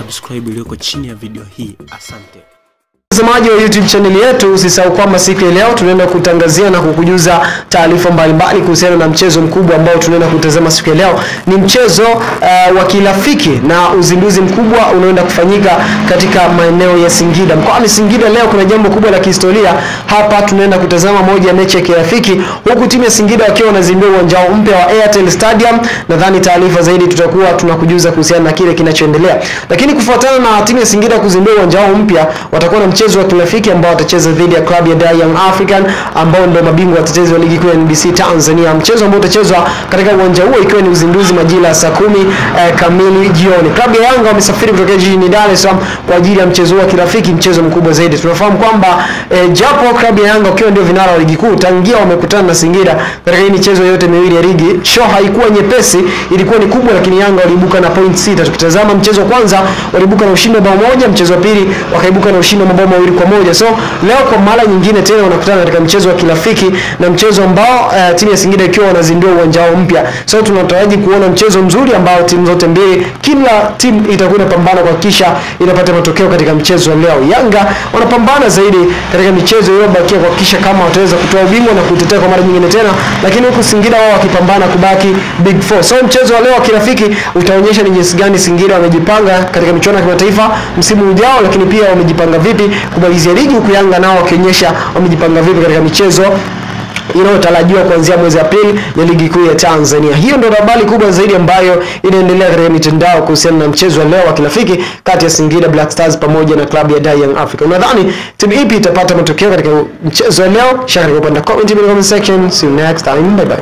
subscribe iliyoko chini ya video hii. Asante. Mtazamaji wa YouTube channel yetu, usisahau kwamba siku ya leo tunaenda kutangazia na kukujuza taarifa mbalimbali kuhusiana na mchezo mkubwa ambao tunaenda kutazama siku ya leo. Ni mchezo wa kirafiki na uzinduzi mkubwa unaoenda kufanyika katika maeneo ya Singida. Mkoani Singida leo kuna jambo kubwa la kihistoria. Hapa tunaenda kutazama moja ya mechi ya kirafiki huku timu ya Singida wakiwa wanazindua uwanja mpya wa Airtel Stadium. Nadhani taarifa zaidi tutakuwa tunakujuza kuhusiana na kile kinachoendelea. Lakini kufuatana na timu ya Singida kuzindua uwanja wao mpya, watakuwa na mchezo wa kirafiki ambao watacheza dhidi ya klabu ya Dar Young African ambao ndio mabingwa watetezi wa ligi kuu ya NBC Tanzania. Mchezo ambao utachezwa katika uwanja huo ikiwa ni uzinduzi majira ya saa 10 kamili jioni. Klabu ya Yanga wamesafiri kutoka jijini Dar es Salaam kwa ajili ya mchezo wa kirafiki, mchezo mkubwa zaidi. Tunafahamu kwamba japo klabu ya Yanga wakiwa ndio vinara wa ligi kuu, tangia wamekutana na Singida katika hii michezo yote miwili ya ligi, show haikuwa nyepesi, ilikuwa ni kubwa, lakini Yanga waliibuka na point 6. Tukitazama mchezo wa kwanza waliibuka na ushindi wa bao 1, mchezo wa pili wakaibuka na ushindi wa mabao 2-1. So leo kwa mara nyingine tena wanakutana katika mchezo wa kirafiki na mchezo ambao timu ya Singida ikiwa wanazindua uwanja wao mpya. So tunataraji kuona mchezo mzuri ambao timu zote mbili, kila timu itakuwa inapambana kuhakikisha inapata matokeo katika mchezo wa leo. Yanga wanapambana zaidi katika michezo iliyobakia kuhakikisha kama wataweza kutoa ubingwa na kutetea kwa mara nyingine tena, lakini huku Singida wao wakipambana kubaki Big Four. So mchezo wa leo wa kirafiki utaonyesha ni jinsi gani Singida wamejipanga katika michuano ya kimataifa msimu ujao, lakini pia wamejipanga vipi kumalizia ligi, huku Yanga nao wakionyesha wamejipanga vipi katika michezo inayotarajiwa kuanzia mwezi Aprili ya ligi kuu ya Tanzania. Hiyo ndio habari kubwa zaidi ambayo inaendelea katika mitandao kuhusiana na mchezo wa leo wa kirafiki kati ya Singida Black Stars pamoja na klabu ya Dar Young Africa. Unadhani timu ipi itapata matokeo katika mchezo wa leo? Share katika upande wa comment in the comment section. See you next time. Bye bye.